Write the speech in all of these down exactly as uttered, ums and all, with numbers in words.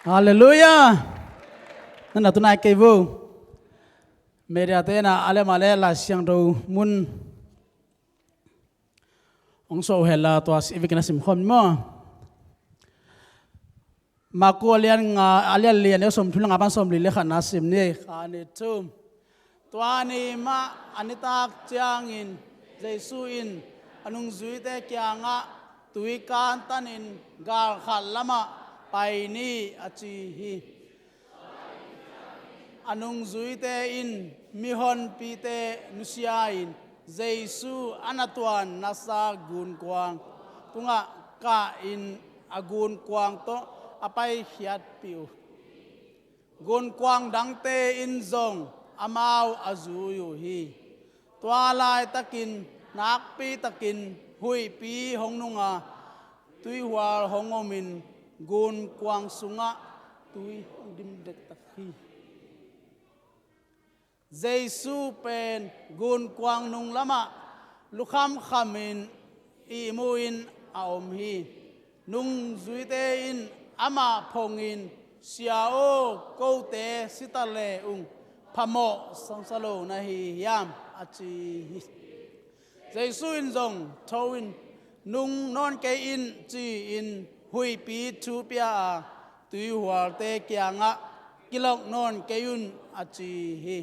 Halleluiah. Nana tunai kei vo. Media te na alem ale Lai Siangtho mun ong so hela tua si ivikin a sim khom ni maw. Maku alian nga alian lian e som thum le nga pan som li le khat na sim ni kha ni thum. Tua ni mah a nitak ciangin Jesu in a nungzuite kiangah tui kantanin gal khat lamah pai ni a ci hi. A nungzuite in mihonpite nusia-in Jesu a na tuan nasa gunkuang tungah kahin a gunkuang tawh a paikhiatpih uh. Gunkuang dangte in zong amau a zui uh hi. Tua laitakin nakpitakin huihpi hong nunga tuihual hong omin gunkuang sungah tui hong dim dektak hi. Jesu pen gunkuang nung lamah lukhamkhamin ihmu-in a om hi. Nungzuite in amah phongin, "Sia aw, kote sita le ung phamawh sangsa lo na hi hiam?" a ci hi. Jesu in zong tho in, "Nung nawn kei in," ci-in huihpi thu pia a, tuihualte kiangah, "Kilok nawn kei un," a ci hi.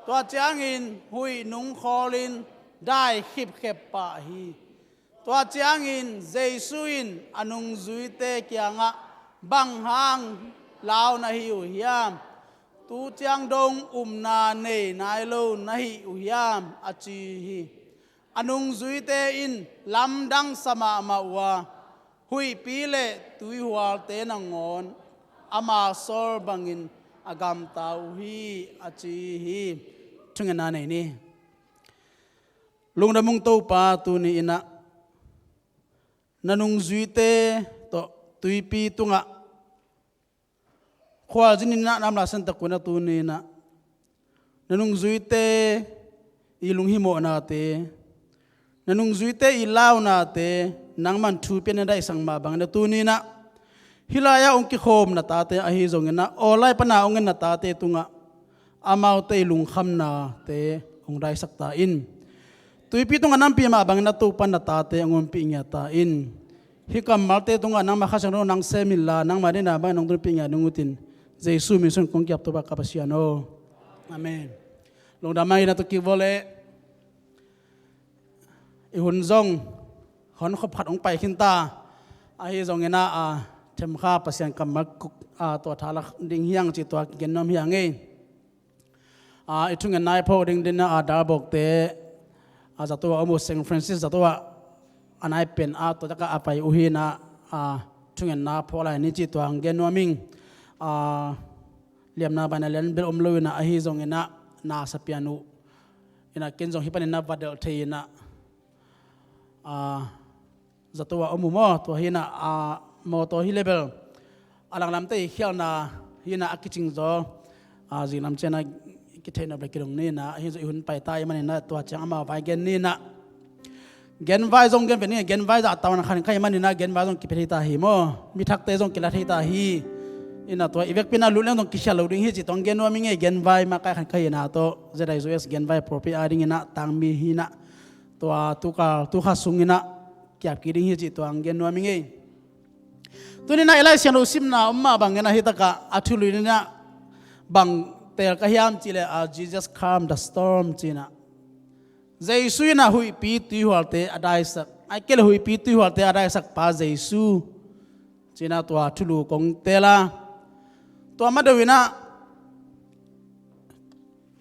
Tua ciangin huih nung khawlin dai khipkhep pah hi. Tua ciangin Jesu in a nungzuite kiangah, "Bang hang lau na hi uh hiam? Tu ciang dong upna nei nai lo na hi uh hiam?" a ci hi. A nungzuite in lamdang sa mahmah uh a, huihpi le tuihualte nangawn ama sawl bangin a gamta uh hi, a ci hi. Thungetna nei ni. Lungdam ung Topa, tuni-in ah na nungzuite tawh tuipi tungah khualzin in ah na om lai siangtho in ah tuni-in ah na nungzuite i lunghimawhnate, na nungzuite i launate nangman thu pia na daihsak mah bangin ah tuni-in ah hih lai-ah hong kikhawm na tate ahi zongin ah, aw lai pana hong en na tate tungah amaute i lungkhamnate hong daihsak ta in. Tuipi tungah na ompih mah bangin ah Topa na tate hong ompih ngiat ta in. Hih kammalte tungah nangmah Kha Siangtho nang sem inla, nangmah deihna bangin hong tunpih ngiat ning utin, Jesu min suang kong ki-ap Topa ka Pasian aw. Amen. Lungdam mahmah in ah tu kik vua leh. I hun zong hong khop khat hong pai khin ta. Ahi zongin ah, a, themkha Pasian kammal kuk, a, tua tha lak ding hi hang cih tua kigen nuam hi hang ei. A, i thungetna i phawk ding ding ah, a, dalbawkte, a, zato ah om uh, Saint Francis zato ah a nai pen, a, tua tak ah a pai uh hi in ah, a, thungetna phawk lai ni cih tua hong gen nuam ing. A, liamna baina lian bel om lo in ah, ahi zongin ah na sa pian uh in ah ken zong hih panin na va delh thei in ah, a, zato ah om uh maw, tua hi in ah, a, mawtaw hi leh bel a langlamte i khialhna hi in ah a kicing zaw, a, zinglam ciang ah kitheih nop leh kidong ni in ah, ahi zong i hun pai ta ahih manin ah tua ciang amau vai gen ni in ah. Genvai zong gen pen ing ei, genvai zah tawh khan kha ahih manin ah genvai zong kipia thei ta hi maw, mi thakte zong kila thei ta hi. In ah tua i vekpi in ah lut leng zong kikhial lo ding hi cih tua hong gen nuam ing ei, genvai mah kai khan kha ahih na tawh, Z I U S genvai propi a dingin ah tangmi hi in ah tua tukal tukha sungin ah ki-ap kik ding hi cih tua hong gen nuam ing ei. Tuni-in ah i Lai Siangtho simna om mah bangin ah hih tak ah a thulu in ah bang teel ka hiam cih leh, a, Jesus calm the storm ci in ah. Jesu in ah huihpi tuihualte a daisak. Ahih kei leh huihpi tuihualte a daisak pa Jesu ci in ah tua thulu kong teel a. Tua ma deuh in ah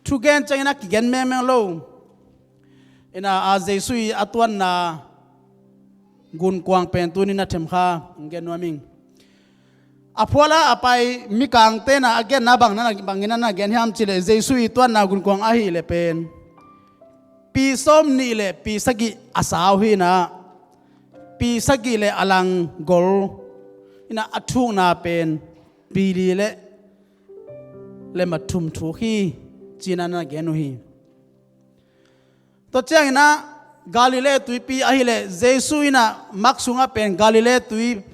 thugen ciangin ah kigen mengmeng lo in ah, a, Jesu i a tuanna gunkuang pen tuni-in ah themkha hong gen nuam ing. A phual a a pai mikangte in ah a genna bang na, bangin ah na gen hiam cih leh, Jesu i tuanna gunkuang ahih leh pen pi sawmnih le pi sagih a sau hi in ah, pi sagih le a lang gol in ah a thukna pen pi li le le ma thum thuk hi ci in ah na gen uh hi. Tua ciangin ah Galilee tuipi ahih leh Jesu in ah Mark sungah pen Galilee tui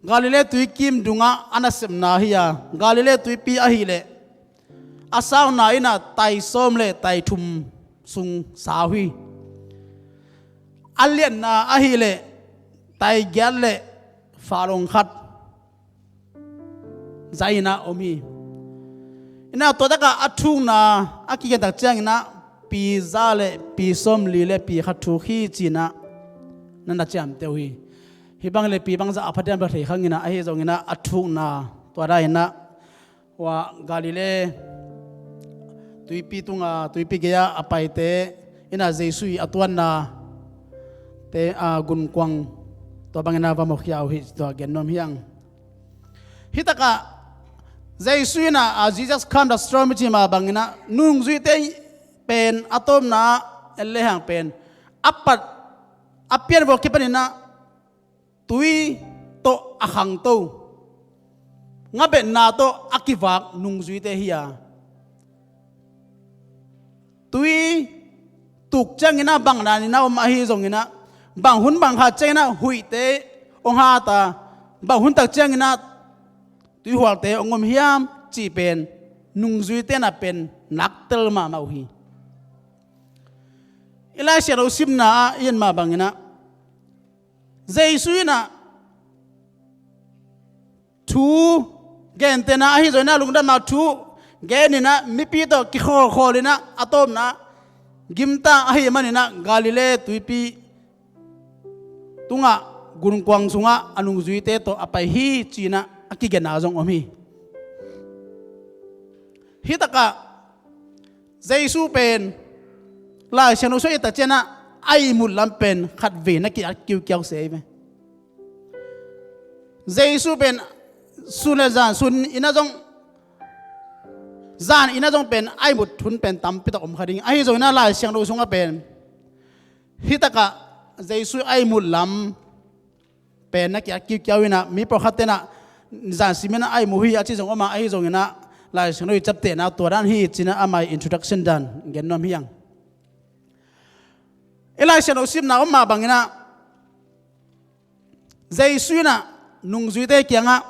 Galilee tuikim dungah a nasepna hi a, Galilee tuipi ahileh a sauna in ah tai sawm le tai thum sung sau hi. A liatna ahileh tai giat le fahlong khat zai in ah om hi. In ah tua takah a thukna a kigen tak ciangin ah pi za le pi sawmli le pi khat thuk hi ci-in ah na na ciamteh uh hi. Hih bang le pi bangzah a pha diam pha thei khang in ah, ahi zongin ah a thukna tua dan in ah, hua Galilee tuipi tunga tuipi gei-ah a paite in ah Jesu ii a tuannate, a, gunkuang tua bangin ah va mukhia uh hi, tua gen nuam hi hang. Hih takah Jesu in ah, a, Jesus calm the storm i cih mah bangin ah nungzuite pen a tawpna ah en lehang pen a pat a pianvawk kipanin ah tui tawh a khangto, ngabetna tawh a kivak nungzuite hi a, tui tuk ciangin ah bang danin ah om ahi zongin ah, bang hun bang khat ciangin ah huihte hong hat a, bang hun tak ciangin ah tuihualte hong om hiam cih pen nungzuite in ah pen naktel mahmah uh hi. I Lai Siangtho simna ah i en mah bangin ah Jesu in ah thu gentehna ahi zongin ah, lungdamna thu genin ah mipi tawh kikhawlkhawl in ah a tawpna ah gimta ahih manin ah Galilee tuipi tungah gunkuang sungah a nungzuite tawh a pai hi ci-in ah a kigenna zong om hi. Hih takah Jesu pen Lai Siangtho sung i et tak ciangin ah a ihmut lam pen khatvei na ki-at kiukiau se hi ve. Jesu pen sun le zan, sun in ah zong, zan in ah zong pen a ihmut hun pen tampi tak om kha ding. Ahi zongin ah Lai Siangtho sungah pen hih takah Jesu a ihmut lam pen na ki-at kiukiau in ah, mi pawlkhatte in ah zan simin ah a ihmu hi a ci zong om a, ahi zongin ah Lai Siangtho i ciaptehna tua dan hi ci-in ah ama ii introduction dan gen nuam hi hang. I Lai Siangtho simna om mah bangin ah Jesu in ah nungzuite kiangah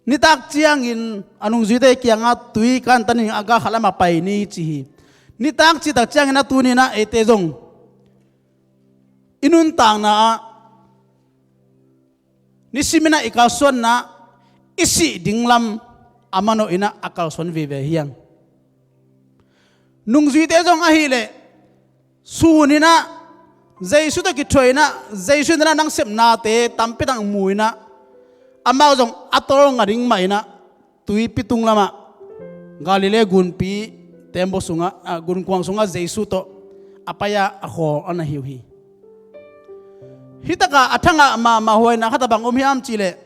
nitak ciangin a nungzuite kiangah tui kantanin a galkhat lamah pai ni ci hi. Nitak cih tak ciangin ah tuni-in ah eite zong i nuntakna ah nisimin ah i kalsuanna ah i sih ding lam a manawh in ah a kalsuan vive hi hang. Nungzuite zong ahileh sun in ah Jesu tawh kithuah in ah, Jesu in ah nang sepnate tampi tak mu in ah, amau zong a tawlnga ding mah in ah tuipi tung lamah Galilee gunpi tembaw sungah, a, gunkuang sungah Jesu tawh a pai-a a khawl a na hi uh hi. Hih takah a thangah mahmah huaina khat ah bang om hiam cih leh,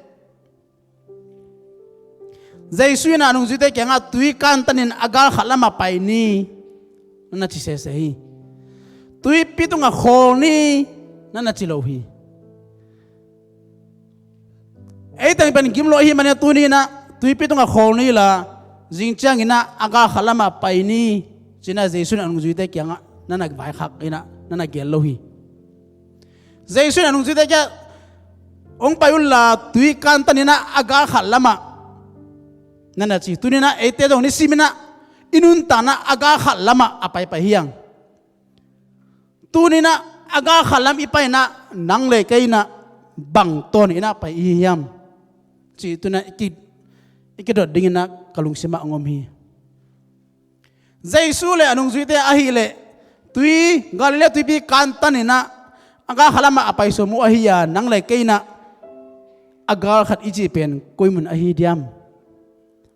Jesu in ah a nungzuite kiangah tui kantanin a galkhat lamah pai ni na na ci sese hi. Tuipi tungah khawl ni na na ci lo hi. Ei teng pen gim lo ahih manin ah tuni-in ah tuipi tungah khawl ni la, zing ciangin ah a galkhat lamah pai ni ci-in ah Jesu in a nungzuite kiangah na na vaikhak in ah na na gel lo hi. Jesu in a nungzuite kiangah hong pai un la, tui kantanin ah a galkhat lamah na na ci. Tuni-in ah eite zong nisimin ah i nuntakna ah a galkhat lamah a paipai hi hang. Tuni-in ah a galkhat lam i paina ah nang le kei in ah bang tawnin ah pai i hi hiam cih tuni-in ah i ki, i kidot dingin ah ka lungsimah hong om hi. Jesu le a nungzuite ahileh tui, Galilee tuipi kantanin ah a galkhat lamah a pai sawm uh ahi a, nang le kei in ah a galkhat i cih pen koi mun ahi diam?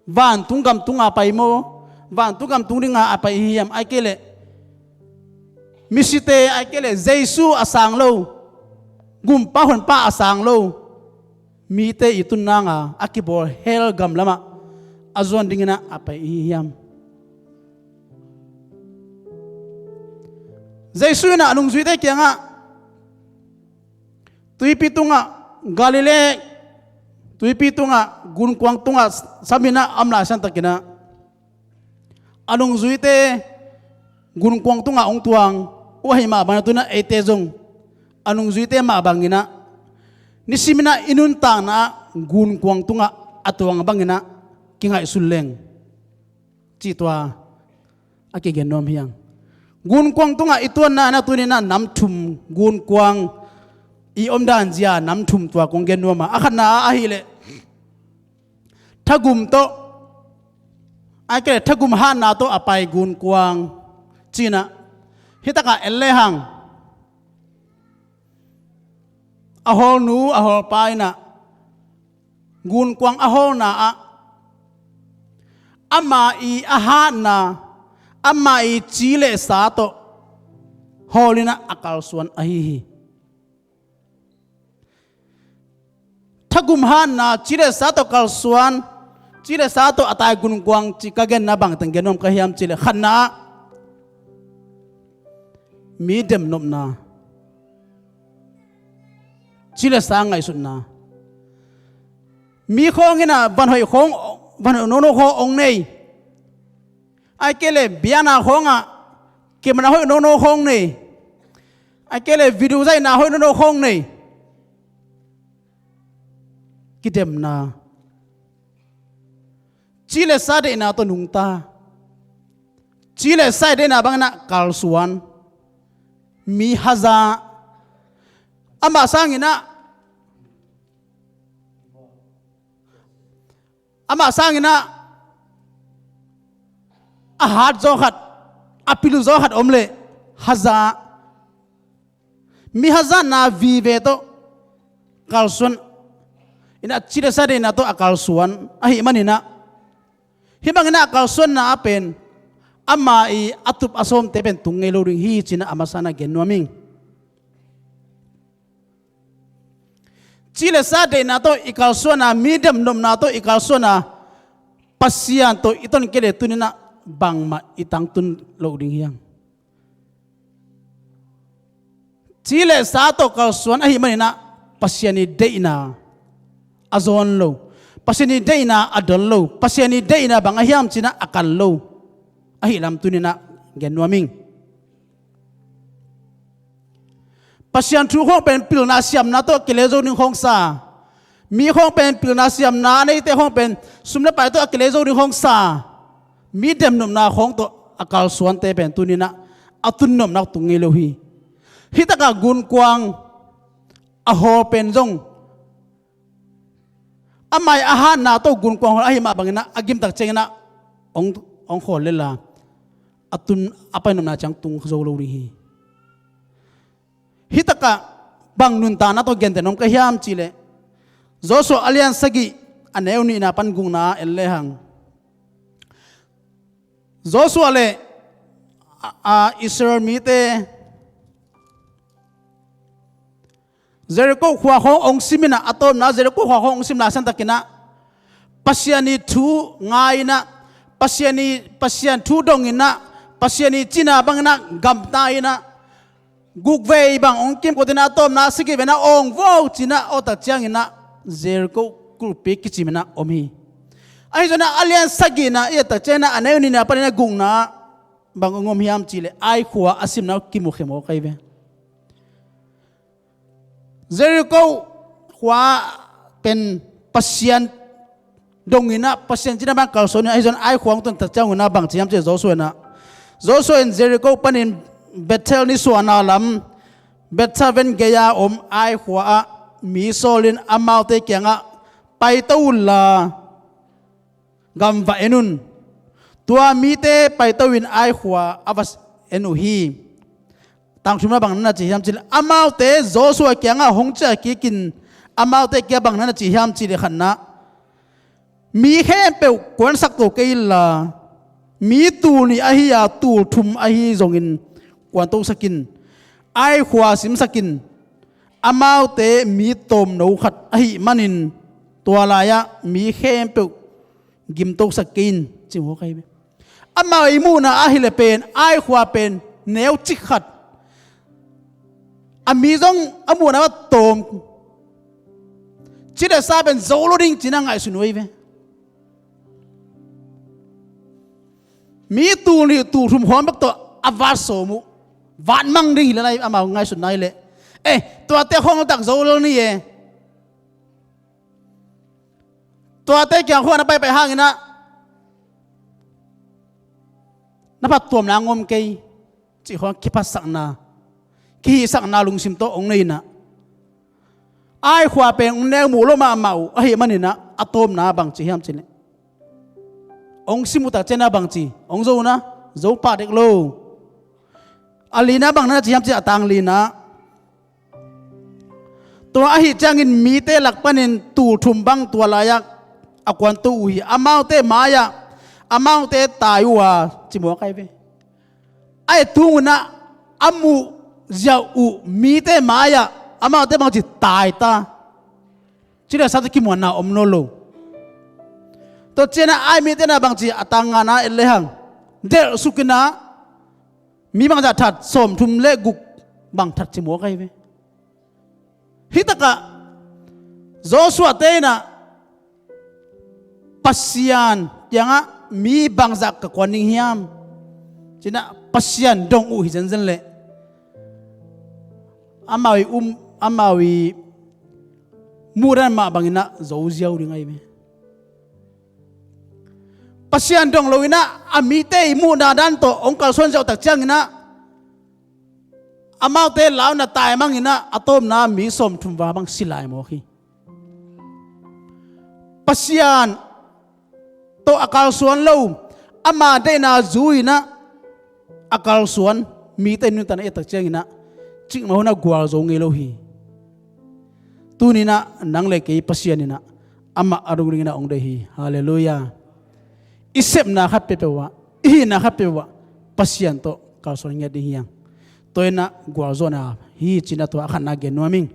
Vantung gam tunga pai maw? Vantung gam tung dinga a pai i hi hiam? Ahih kei leh misite, ahih kei leh Jesu a sang lo, Gumpa Honpa a sang lo mite i tun nanga a kibawl hell gam lamah a zuan dingin ah a pai i hi hiam? Jesu in ah a nungzuite kiangah tuipi tungah, Galilee tuipi tungah, gunkuang tungah samin ah a om lai santakin ah a nungzuite gunkuang tungah hong tuang uh ahih mah bangin ah tuni-in ah eite zong a nungzuite mah bangin ah Nisimin ah i nuntakna ah gunkuang tungah a tuang banginah kingaihsun leng, cih tua a kigen nuam hi hang. Gunkuang tungah i tuanna inah tuninah nam thum, gunkuang i omdan zia nam thum tua kong gen nuam a, a khatna ah ahih leh thagum tawh, ahih kei leh thagum hatna tawh a pai gunkuang ci-inah, hi takah en lehang, a hawlnu a hawlpa inah gunkuang a hawlna ah ama i a hatna, ama i ci le sa tawh hawlinah a kalsuan ahi hi. Thagum hatna, ci le sa tawh kalsuan, ci le sa tawh a tai gunkuang cih ka genna bangteng gen nuam ka hiam cih leh, khatna ah mi demnopna, ci le sa ngaihsutna. Mi khawng inah van hoih khawng, van hoih nono khawng hong nei, ahih kei leh biakna khawngah kimanna hoih nono khawng nei, ahih kei leh video zaihna hoih nono khawng nei. Kidemna, ci le sa deihna tawh nungta, ci le sa deihna banginah kalsuan, mi haza, amah sanginah, amah sanginah a hat zaw khat, a pil zaw khat om leh haza, mi hazatna vive tawh kalsuan inah, ci le sa deihna tawh a kalsuan ahih maninah, hih banginah a kalsuanna ah pen ama i a tup a sawmte pen tung ngei lo ding hi cinah a masa inah gen nuam ing. Ci le sa deihna tawh i kalsuanna, mi demnopna tawh i kalsuanna, Pasian tawh i ton kei leh tuninah bangmah i tangtun loh ding hi hang. Ci le sa tawh kalsuan ahih maninah Pasian i deihna a zawn lo, Pasian i deihna a don lo, Pasian i deihna bang a hiam cinah a kan lo ahih lam tuninah gen nuam ing. Pasian thu khawng pen pilna siamna tawh a kile zo ding khawng sa, mi khawng pen pilna siamna a neite khawng pen sum le pai tawh a kile zo ding khawng sa, mi demnopna khawng tawh a kalsuante pen tuninah a tunnopna tung ngei lo hi. Hi takah gunkuang a hawl pen zong ama i a hatna tawh gunkuang hawl ahih mah banginah a gimtak cianginah hong, hong khawl lel a, a tun a painopna ciang tung zo lo ding hi. Hi takah bang nuntakna tawh genteh nuam ka hiam cih leh, Joshua a lian sagih a neu nihna pan gukna ah en lehang, Joshua le a, a Israel mite Jericho khua khawng hong siminah, a tawpna Jericho khua khawng hong sim lai santakinah Pasian i thu ngai inah, Pasian i, Pasian thu donginah, Pasian i cina banginah gamta inah, guk vei bang hong kimkotinah a tawpna sagih vei inah awng vo cinah awtak cianginah Jericho kulhpi kiciminah om hi. Ahi zonah a lian sagihna i ettak cianginah a neu nihna paninah gukna bang hong om hiam cih leh Ai khua a simna uh kimu khemawk ahi ve. Jericho khua pen Pasian donginah Pasian cina bang kalsuan inah, ahi zong Ai khua hong tun tak cianginah bang ci hiam cih leh Joshua inah, Joshua in Jericho panin Bethel nisuahna lam Beth-aven gei-a om Ai khua ah mi sawlin amaute kiangah, paito unla gam va en un. Tua mite paito in Ai khua a va en uh hi. Tangthumna bang na na ci hiam cih leh, amaute Joshua kiangah hong ciah kikin amaute kiang bang na na ci hiam cih leh, khatna, mi khempeuh kuansak to kei inla, mi tul nih ahi a tul thum ahi zongin kuantosak in, Ai khua simsak in, amaute mi tawmno khat ahih manin tua lai-ah mi khempeuh gimtosak kei in, ci mawk ahi ve. Amau i muhna ahih leh pen Ai khua pen neucik khat, a mi zong a muhna ah tawm, ci le sa pen zo lo ding ci-in a ngaihsun uh ahi ve. Mi tul nih tul thum khawng bek tawh a vat sawm uh, vat mang ding hi lel a, amau ngaihsutna ahih leh, eh, tuate khawng tak zo lo ni e, Tuate kiang khua na paipai hanginah na phattuamna ngom kei cih khawng kiphatsakna, kihihsakna lungsim tawh hong nei inah, Ai khua pen hong neu muh lo mahmah uh ahih maninah a tawpna bang ci hiam cihleh, hong sim uh tak cianginah bang ci, hong zo na, zo pah dek lo. A lina bang na ci hiam cihleh, a tang lina, tua ahih ciangin mite lak panin tul thum bang tua lai-ah a kuanto uh hi. Amaute mai-ah amaute tai uh a, ci mawk ahi ve. A et tung unah a muh ziau uh mite mai-ah amaute bangci tai ta, ci le sa tawh kimuanna om nawn lo. Tua cianah ai mite na bangci, a tang ngana et lehang, delh sukinah mi bangzah that, sawmthum le guk bang that ci mawk ahi ve. Hih takah Joshua te inah Pasian kiangah mi bangzah ka kuan ding hiam cinah Pasian dong uh hi zenzen leh, amau i um, amau i muhdan mah banginah zo ziau ding ahi ve. Pasian dong loinah a mite i muhna dan tawh hong kalsuan ziau tak cianginah amaute launa tai manginah a tawpna mi sawmthum va bang si lai mawk hi. Pasian tawh a kalsuan lo, ama deihna zui-inah a kalsuan mite nuntakna i et tak cianginah cikmah hunah gualzo ngei lo hi. Tuninah nang le kei Pasian inah amah a dong dinginah hong deih hi. Halleluiah. I sepna khat peuhpeuh ah, i hihna khat peuhpeuh ah Pasian tawh kalsuan ngiat ding hi hang. Tua inah gualzawhna hi cinah tua a khatna gen nuam ing.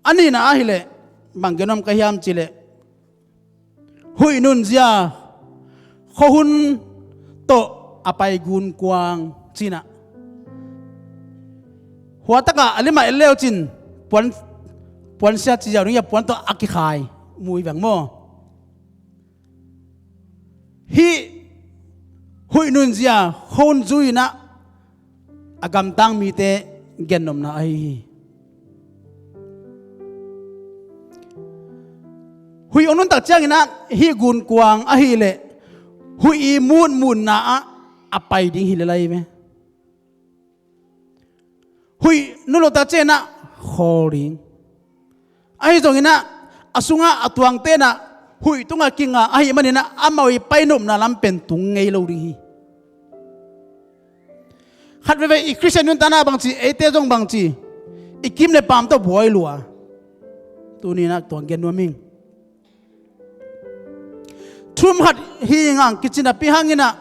A nihna ahileh bang gen nuam ka hiam cihleh, huih nunzia khuahun tawh a pai gunkuang cinah, hua takah a limah et leu cin puan, puansia ci ziau ding a, puan tawh a kikhai mu hi veng maw. Hih huih nunzia khuahun zui-inah a gamtang mite gennopna ahi hi. Huih hong nuntak cianginah hih gunkuang ahileh huih i mutmutna ah a pai ding hi lel ahi ve. Huih nuntak cianginah khawl ding. Ahi zonginah a sungah a tuang tenah huih tungah kinga ahih maninah amau i painopna lam pen tung ngei lo ding hi. Khat veve i Khristian nuntakna bangci, eite zong bangci, i kim le paam tawh buai lua. Tuninah tuang gen nuam ing. Thum khat hi ngang kici napi hanginah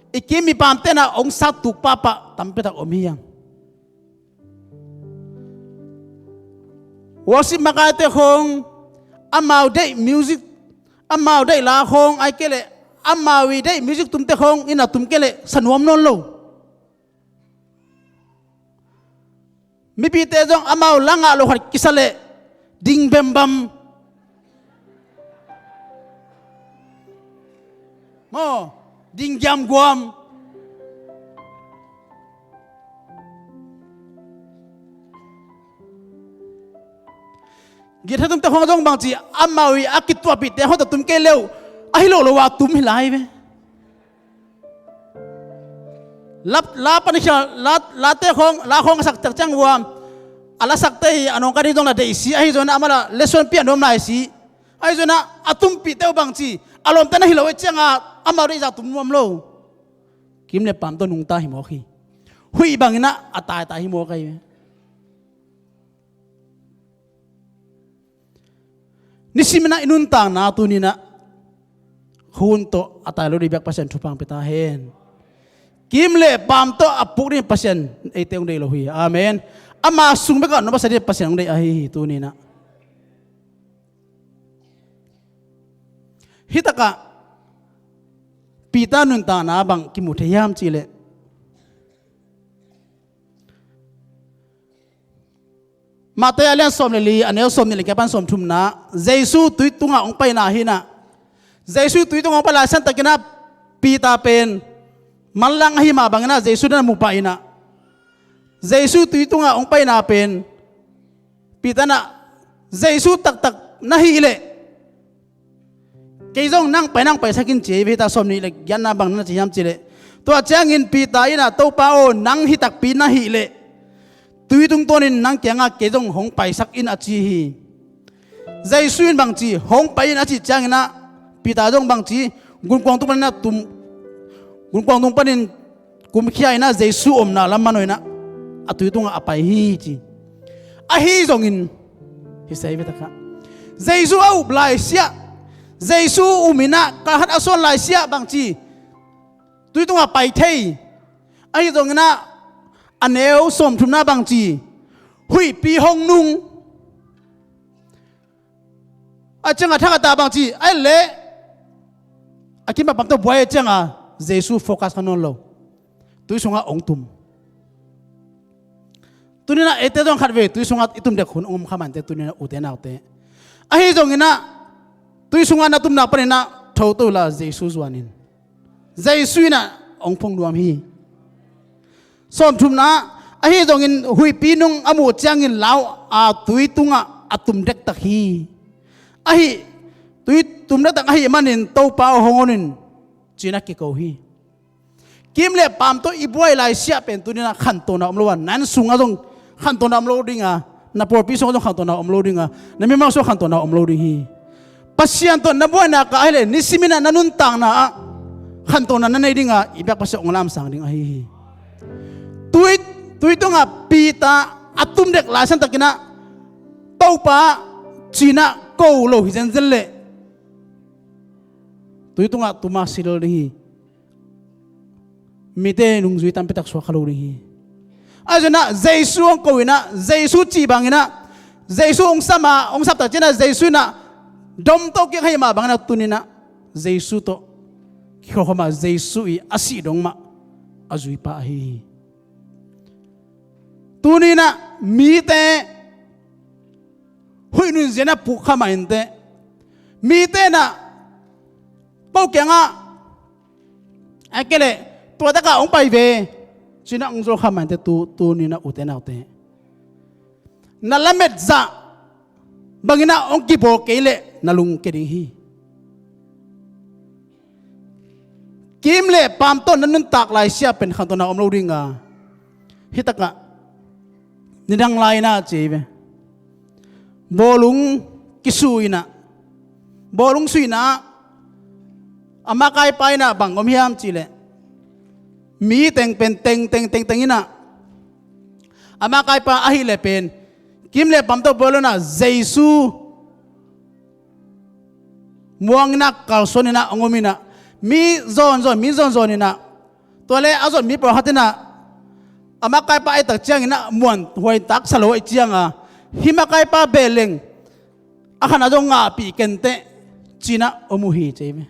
i kim i paam tenah hong sattuk pahpah tampitak om hi hang. Worship makaite khawng amau deih music, amau deih la khawng ai kei leh amau i deih music tumte khawng inah tum kei leh sa nuam nawn lo. Mipite zong amau la ngah lo khat kisa leh ding bembam maw, ding giamguam. Guitar tumte khawng zong bangci amau i a kituahpihte khawng tawh tum kei leu ahi lo lo a tum hi lai ve. La, la pan i khia, la, late khawng, la khawng a sak tak ciang uam a la sakte hi a nawngkai ding zong la deih si, ahi zongin amah la lesson pia nuam lai si. Ahi zongin a tumpihte uh bangci a lawmte na hi lo i cianga amau deih zah tum nuam lo. Kim le paam tawh nungta hi mawk hi. Huih banginah a taitai hi mawk ahi. Nisiminah i nuntakna tuninah khuahun tawh a tai lo dih biak Pasian thupha hong pia ta hen. Kim le paam tawh a puk ding Pasian eite hong deih lo hi. Amen. Ama sung bekah nop a sa ding Pasian hong deih ahi hi tuninah. Hitakah Peter nuntakna bang kimu thei hiam cihleh, Matthai a lian sawm le li, a neu sawm nih le kiat pan sawm thumna, Jesu tui tungah hong paina hinah. Jesu tui tungah hong pai lai santakinah Peter pen manlang ahi mah banginah Jesu na mu pah inah. Jesu tui tungah hong paina pen Peter nah Jesu taktak na hih leh, kei zong nang pai, nang paisak in ci ei ve. Hita sawm nih le giatna bang na ci hiam cih leh, tua ciangin Peter in ah, Topa aw, nang hi takpi na hih leh, tui tungtawnin nang kiangah kei zong hong paisak in, a ci hi. Jesu in bang ci, hong pai in a cih ciangin ah, Peter zong bang ci, gunkuang tung panin ah tum, gunkuang tung panin kumkhia in ah Jesu omna lam manawh in ah, a tui tungah a pai hi ci. Ahi zongin, hi sei ve takah, Jesu a up laisiah, Jesu um in ah kal khat a suan laisiah bang ci, tui tungah pai thei. Ahi zongin ah, a neu sawmthumna bang ci, huihpi hong nung. A ciangah thakhat ah bang ci, a leh, a kim a pam tawh buai a ciangah, Jesu focus kha nawn lo. Tui sungah hong tum. Tuni in ah eite zong khat vei tui sungah i tum dek hun hong om kha mah inteh, tuni in ah ute naute. Ahi zongin ah, tui sungah na tumna panin ah, tho to la Jesu zuan in. Jesu in ah hong phung nuam hi. Sawmthumna, ahi zongin huihpi nung a muh ciangin lau a, tui tungah a tum dektak hi. Ahi, tui tum dektak ahih manin, Topa aw, hong on in, ci-in ah kiko hi. Kim le paam tawh i buai laisiah pen tuni in ah khantohna om lo a, na inn sungah zong khantohna om lo ding a, na pawlpi sungah zong khantohna om lo ding a, na mimal sungah khantohna om lo ding hi. Pasian tawh na buaina ka ahih leh, nisimin ah na nuntakna ah khantohna na nei ding a, i biak Pasian hong lamsang ding ahi hi. Tui, tui tungah Peter a tum dek lai santakin ah, Topa, ci-in ah ko lo hi zenzen leh, tui tungah tum a si lel ding hi. Mite nungzui tampitak suak kha lo ding hi. Ahi zongin ah Jesu hong ko in ah, Jesu cih bangin ah, Jesu hong sam a, hong sap tak ciangin ah, Jesu in ah dom to kik ahih mah bangin ah, tuni in ah Jesu tawh kikholh khawm a, Jesu i a sih dong mah a zuipa ahi hi. Tuni in ah mite huih nunzia in ah puk kha mah inteh, mite in ah ko kiangah, ahih kei leh, tua takah hong pai ve, ci-in ah hong zawl kha mah inteh, tu, tuni in ah ute naute, na lamet zah bangin ah hong kibawl kei leh na lungkia ding hi. Kim le paam tawh na nuntak laisiah pen khantohna om lo ding a, hih takah nidang lai in ah ci ei ve. Bawlung kisuih in ah, bawlung suihna ah, a makaipa in ah bang om hiam cih leh, mi teng pen teng, teng, teng, teng in ah, a makaipa ahih leh pen kim le paam tawh buai lo in ah, Jesu muang in ah, kalsuan in ah, hong om in ah, mi zawnzawn, mi zawnzawn in ah, tua leh a zon mi pawlkhat in ah, a makaipa ahih tak ciangin ah muanhuai tak sa lo ahih ciangin, hih makaipa beh leng a khan a zong ngahpih kenteh, ci-in ah om uh hi, ci ei ve.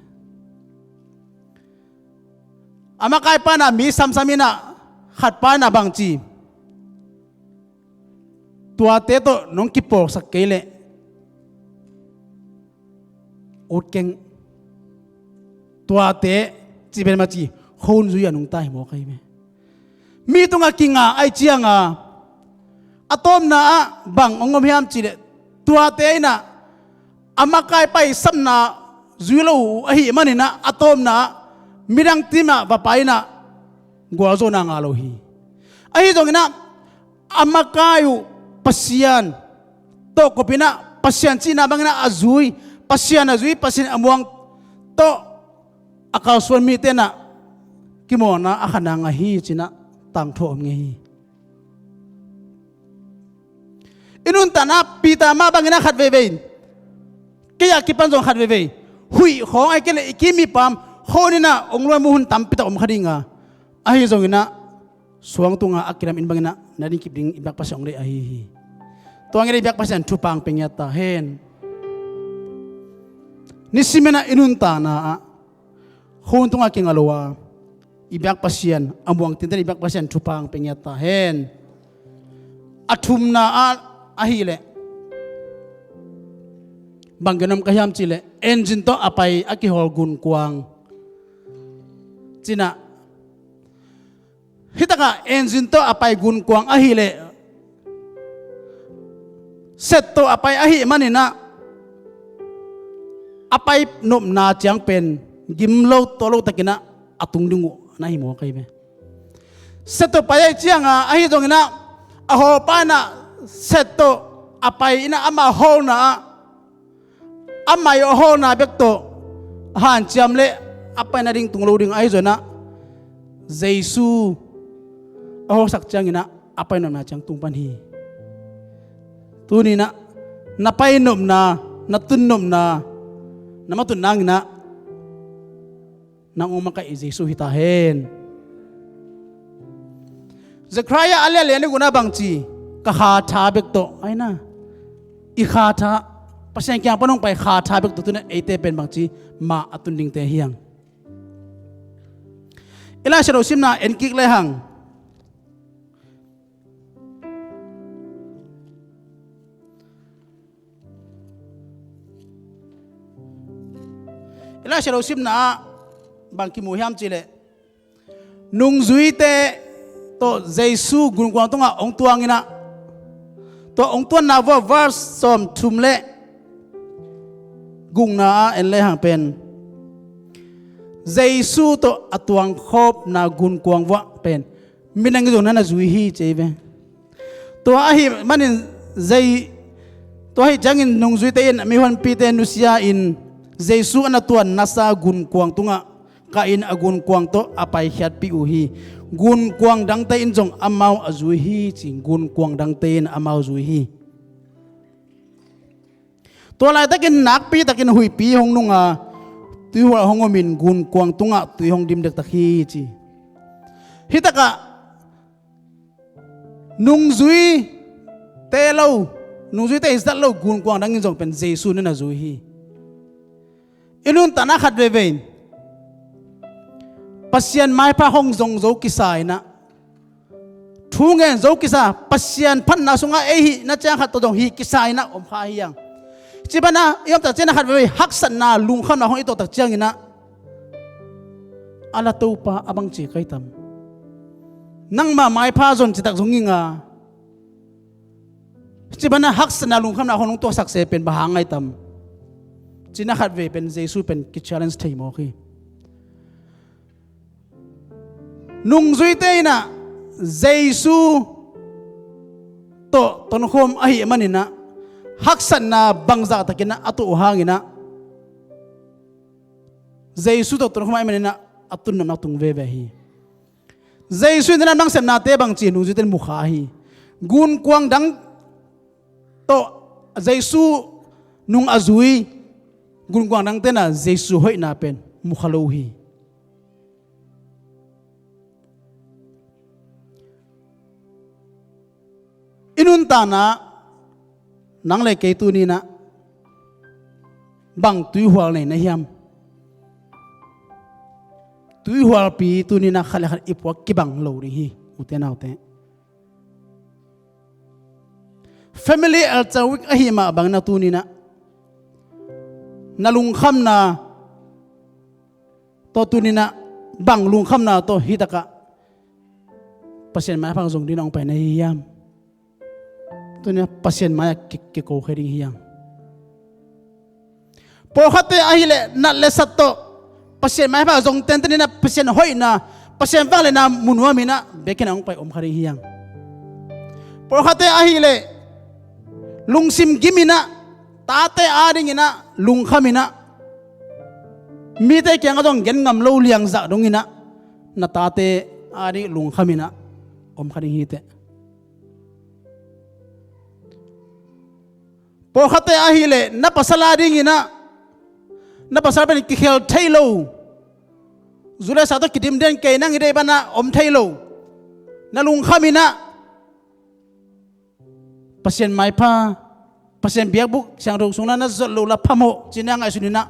A makaipa in ah mi samsam in ah, khatpa in ah bang ci, tuate tawh nong kipawlsak kei leh ut keng. Tuate, ci pen mah ci, khonzui a nungta hi mawk ahi ve. Mi tungah kinga ahih ciangin, a tawpna ah bang hong om hiam cih leh, tuate in ah a makaipa i sapna zui lo uh ahih manin ah, a tawpna ah midang tim ah va pai in ah gualzawhna ngah lo hi. Ahi zongin ah, a makai uh Pasian tawh kop in ah, Pasian cihna bangin ah a zui, Pasian a zui, Pasian a muang tawh a kalsuan mite in ah kimawlna a khan a ngah hi, ci-in ah tangthu a om ngei hi. I nuntakna ah Peter mah bangin ah khat veivei, kei a kipan zong khat veivei, huih khawng, ahih kei leh i kim i paam khawng in ah hong luan mu hun tampi tak om kha ding a, ahi zongin ah suang tungah a kilamin bangin ah na dingkip ding i biak Pasian hong deih ahi hi. Tua ngen i biak Pasian thupha hong pia ngiat ta hen. Nisimin ah i nuntakna ah hun tungah kinga lo a, i biak Pasian, a muang tinten i biak Pasian thupha hong pia ngiat ta hen. A thumna ah ahih leh, bang gen nuam ka hiam cih leh, engine tawh a pai a kihawl gunkuang, ci-in ah, hih takah engine tawh a pai gunkuang ahih leh, set tawh a pai ahih manin ah, a pai nopna ciang pen gim lo, tua lo takinah a tung ding uh na hi mawk ahi ve. Set tawh pai ahi cianga ahi zonginah a hawlpa inah set tawh a pai inah ama hawlna ah, ama i a hawlna bek tawh a hanciam le a pai nading tung lo ding ahi zonginah Jesu a hawlsak cianginah a pai nopna ciang tung pan hi. Tuninah na pai nopna, na tun nopna, na matut nanginah nang ong makaih Jesu hi ta hen. Zekhariah a lian lian i gunah bangci, ka kha tha bek tawh aina, i kha tha, Pasian kiang pan hong pai kha tha bek tawh, tuna eite pen bangci ma a tun dingte hiang. I Laisiangtho simna en kik lehang, i Laisiangtho simna ah bang kimu hiam cihleh, nungzuite tawh Jesu gunkuang tungah hong tuanginah, tua hong tuanna vuah verse sawmthum le gukna ah en lehang pen Jesu tawh a tuangkhawmna gunkuang vuah pen midang zong na na zui hi ci hi ve. Tua ahi manin Zei, tua ahi ciangin nungzuite in a mihonpite nusia-in Jesu a na tuan nasa gunkuang tungah kah in a gunkuang tawh a paikhiatpih uh hi. Gunkuang dangte in zong amau a zui hi ci, gunkuang dangte in amau zui hi. Tua laitakin nakpitakin huihpi hong nunga tuihual hong omin gunkuang tungah tui hong dim dektak hi ci. Hitakah nungzuite lo, nungzuite i zat lo gunkuang dangin zong pen Jesu na na zui hi. I nuntakna khat veivei in Pasian maipha hong zong zo kisa inah, thu ngen zo kisa, Pasian phatna sungah ei hihna ciang khat tawh zong hih kisa inah om kha hiang. Ci banah i omtak cianah khat veivei haksatna lungkhamna hong i tawhtak cianginah, a la Topa a bangci kai tam, nangmah maipha zon citak zong inga, ci banah haksatna lungkhamna hong nong tuahsak se pen bang hang ngai tam, cina khat vei pen Jesu pen ki challenge thei mawk hi. Nungzuite inah Jesu tawh tonkhawm ahih maninah haksatna bangzahtakinah a tuah uh hanginah Jesu tawh tonkhawm ahih maninah a tunnopna tung veve hi. Jesu in a nangsepnate bangci nungzuite in mukha hi. Gunkuang dang tawh Jesu nung a zui gunkuang dangte na Jesu hoihna pen mukha lo hi. I nuntakna nang le kei tuninah bang tuihual nei na hiam? Tuihualpi tuninah khat le khat i puak kibang lo ding hi, ute naute. Family Altar Week ahih mah bangin a tuninah na lungkhamna tawh tuninah bang lungkhamna tawh hitakah Pasian maipha zong dingin hong pai na hi hiam? Tuninah Pasian mai-ah ki, kiko khia ding hiam? Pawlkhatte ahileh nat le sat tawh Pasian maipha zong tenteninah Pasian hoihna, Pasian vangliatna mu nuaminah biakinn ah hong pai om kha ding hiam? Pawlkhatte ahileh lungsim giminah tate adinginah lungkhaminah mite kiangah zong gen ngam lo liangzah donginah na tate ading lungkhaminah om kha ding hiteh. Pawlkhatte ahileh na pasal adinginah na pasal pen kikhel thei lo, zu le sa tawh kidimden kei, nang i deih banah om thei lo, na lungkhaminah Pasian maipha, Pasian biakbuk siangtho sungna na zot loh la phamawh cina ngaihsuninah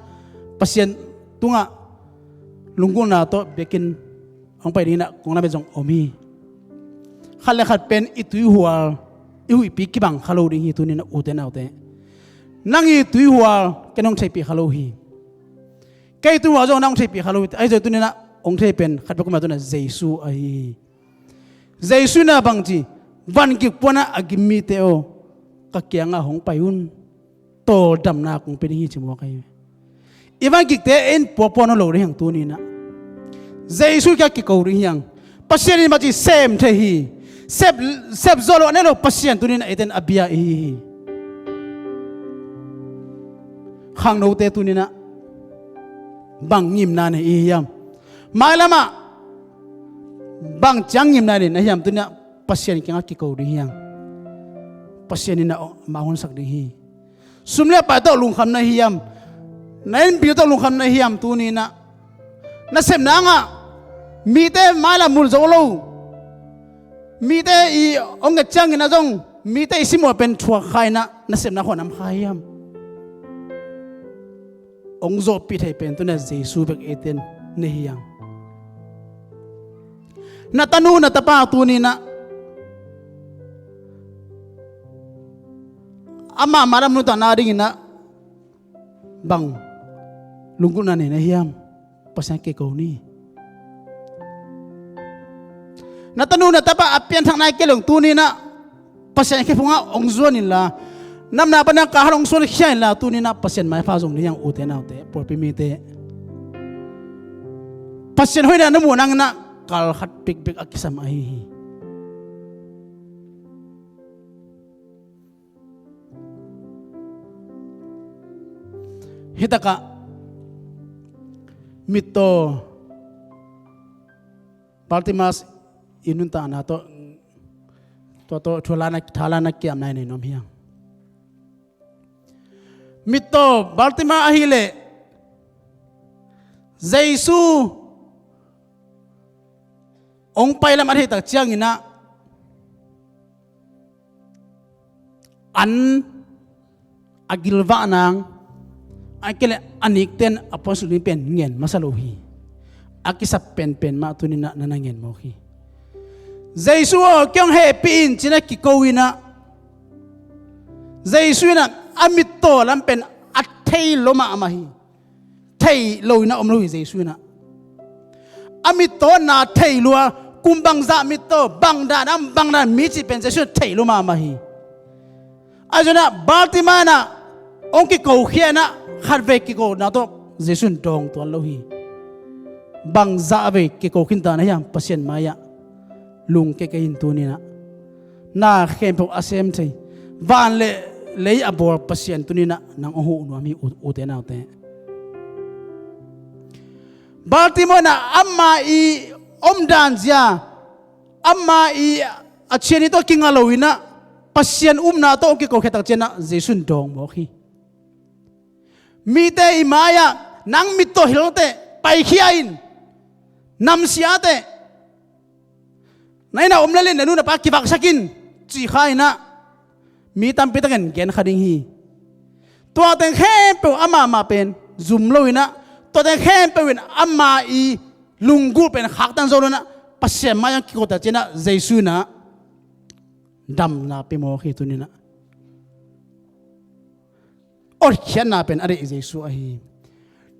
Pasian tungah lunggulhna tawh biakinn hong pai dinginah kong lamet zong om hi. Khat le khat pen i tuihual i huihpi kibang kha lo ding hi tuninah, ute naute. Nang i tuihual ken hong theihpih kha lo hi. Kei tuihual zong nang hong theihpih kha lo hi. Ahi zong tuninah hong thei pen khat bek om a, tuninah Jesu ahi hi. Jesu inah bangci, van gik puanah a gim mite aw, ka kiangah hong pai un, tawldamna kong pia ding hi ci mawk ahi hi. i van kikte in puapuan lo ding hiang tuni-in ah. Jesu kiang kiko ding hiang. Pasian in mah ci sem thei hi. Sep, sep zo lo a ne lo Pasian tuni-in ah eite in a bia i hi hi. Khangnote tuni-in ah bang ngimna nei i hiam? Mailam ah bang ciang ngimna nei na hiam tuni-in ah? Pasian kiangah kiko ding hiang. Pasian in ah mah honsak ding hi. Sum le pai tawh lungkham na hiam? Na innpi tawh lungkham na hiam tuni-in ah? Nasepna ngah, mite mailam mu zo lo, mite i hong nget ciangin ah zong mite i simmawh pen thuak kha-in ah nasepna khuan am kha hiam? Hong zawhpih thei pen tuni-in ah Jesu bek eite in nei hiang. Na tanu na tapa tuni-in ah amah mailam nuntakna dingin ah bang lunggulhna nei na hiam? Pasian kiko ni. Na tanu na tapa a pianthakna i kei leng tuni-in ah Pasian khephungah hong zuan inla, namna panin ah kal khat hong suankhia inla, tuni-in ah Pasian maipha zong ding hiang, ute naute, pawlpi mite. Pasian hoihna na muh nangin ah kal khat bekbek a kisam ahi hi. Hitakah mittaw Bartimaeus i nuntakna tawh, tua tawh thu a la-in ah, tha la-in ah kiamna i nei nuam hiang. Mittaw Bartimaeus ahih leh Jesu hong pai lam a theih tak ciangin ah an a gilvah nang, a kei leh a nikten a puansuk ding pen ngen masa lo hi. A kisap penpen mah tuni-in ah na na ngen mawk hi. Jesu aw, kei hong hehpih in ci-in ah kiko in ah, Jesu in ah a mittaw lam pen a thei lua mahmah hi. Thei lo-in ah om lo hi Jesu in ah. A mittawna thei lua, kum bangzah mittaw, bang dan a om, bang dan mi cih pen Jesu in ah thei lua mahmah hi. Ahi zongin ah Bartimaeus in ah hong kikokhia in ah, khatvei kikona tawh Jesu in dawng tuan lo hi. Bangzah vei kiko khinta na hiam Pasian mai-ah? Lungkia kei in tuni-in ah. Na khempeuh a sem thei, van le lei a bawl Pasian tuni-in ah nang hong huh nuam hi, u-, ute naute. Bartimaeus in ah ama i omdan zia, ama i a cian i tawh kinga lo-in ah Pasian upna tawh hong kikokhiat tak ciangin ah Jesu in dawng mawk hi. Mite i mai-ah, nang mittaw hi lo teh, paikhia in, namsia teh, na inn ah om lel in na nu na pa kivaksak in, ci kha in ah mi tampi takin gen kha ding hi. Tua teng khempeuh ama mah pen zum lo-in ah, tua teng khempeuh in ama i lunggulh pen khaktan zo lo-in ah, Pasian mai-ah kiko tak ciangin ah Jesu in ah damna pia mawk hi tuni-in ah. Hotkhiatna pen a deih Jesu ahi.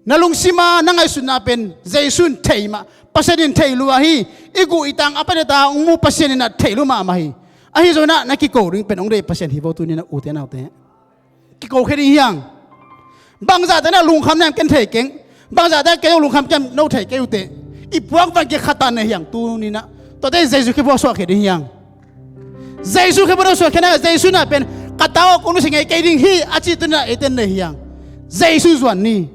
Na lungsim a na ngaihsutna pen Jesu in thei mah, Pasian in thei lua hi. I guh i tang a pan i ta hong mu Pasian in ah thei lua mahmah hi. Ahi zongin ah na kiko ding pen hong deih Pasian hi vo tuni-in ah, ute naute. Kikokhia ding hiang. Bangzah teh na lungkham na hiam ken thei keng. Bangzah teh kei zong lungkham kei hiam no thei kei uh teh. I puak van kikhat ta na hiang tuni-in ah. Tuate Jesu khephung suahkhia ding hiang. Jesu khephung suahkhia na, Jesu in ah pen ka ta aw, kong nusia ngei kei ding hi a ci tuni-in ah eite na hiang. Jesu zuan ni.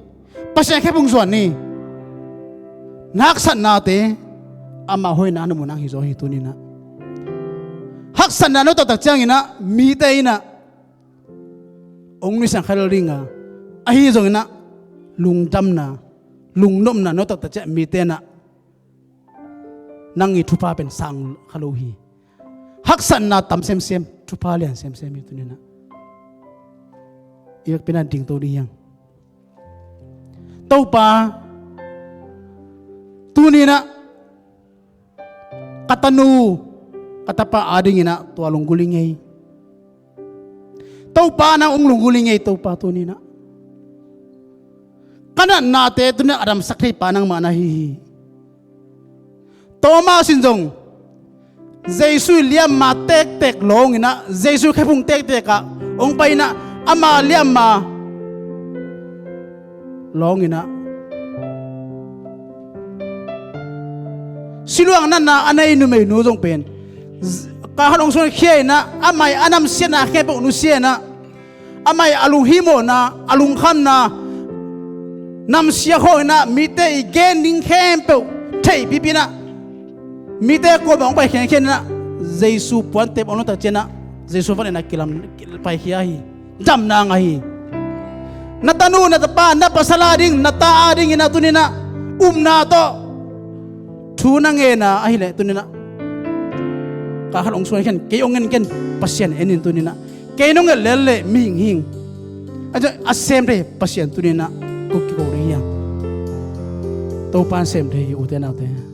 Pasian khephung zuan ni. Na haksatnate ama hoihna na muh nang hi zaw hi tuni-in ah. Haksatna no taktak ciangin ah mite in ah hong nusiang kha lel ding a, ahi zongin ah lungdamna, lungnopna no taktak ciang mite in ah nang i thupha pen sang kha lo hi. Haksatna tam semsem, thupha lian semsem hi tuni-in ah. I vekpi-in ah dingto ding hiang. Topa, tuni-in ah ka tanu ka tapa adingin ah tua lunggulh i ngei. Topa, nang hong lunggulh i ngei Topa tuni-in ah. Ka natnate tuni-in ah a damsak theipa nangmah na hi hi. Thomas in zong Jesu liamma tektek lawngin ah, Jesu khephung tektek ah hong pai-in ah ama liamma lawng inah, siluang natna a nei numeinu zong pen, z-, kha khat hong suankhia inah, amah i a namsiatna khempeuh nusia inah, amah i a lunghimawhna, a lungkhamna, namsia khawng inah, mite i gen ding khempeuh theihpih inah, mite kuamah hong pai khenkhen inah, Jesu puante hong lawngtak ciangah, Jesu van inah kilam, paikhia hi. Damna ngah hi. Na tanu, na tapa, na pasal ading, na ta ading inah tuni inah, upna tawh thu na ngen a, ahih leh tuni inah, kha khat hong suan ken, kei hong en ken, Pasian en in tuni inah. Kei nong et lel leh mihing hi ing. A, a sem thei Pasian tuni inah ko kiko ding hi hang. Topa'n sem thei hi, ute naute.